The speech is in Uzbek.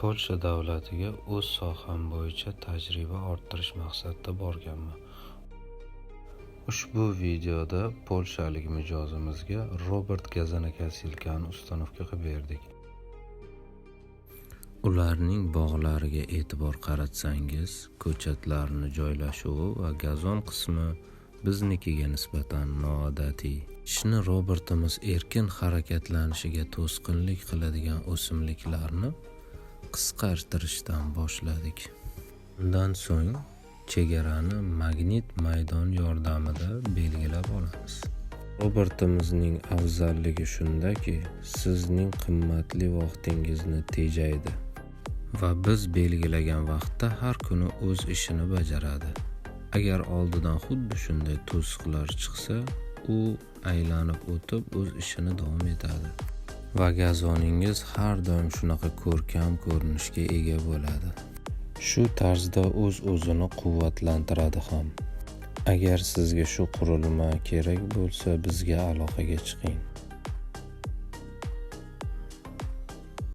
Polsha davlatiga o'z soham bo'yicha tajriba orttirish maqsadida borganman. Ushbu videoda polshalik mijozimizga robot газонокосилка ni установка qilib berdik. Ularning bog'lariga e'tibor qaratsangiz, ko'chatlarni joylashuvi va gazon qismi biznikiga nisbatan noodatiy. Ishni robotimiz erkin harakatlanishiga to'sqinlik qiladigan o'simliklarni qisqartirishdan boshladik. Undan so'ng chegarani magnit maydon yordamida belgilab olamiz. Robotimizning afzalligi shundaki, sizning qimmatli vaqtingizni tejaydi va biz belgilagan vaqtda har kuni o'z ishini bajaradi. Agar oldidan xuddi shunday to'siqlar chiqsa, u aylanib o'tib o'z ishini davom etadi. Va gazoningiz har doim shunaqa ko'rkam ko'rinishga ega bo'ladi. Shu tarzda o'z-o'zini quvvatlantiradi ham. Agar sizga shu qurilma kerak bo'lsa, bizga aloqaga chiqing.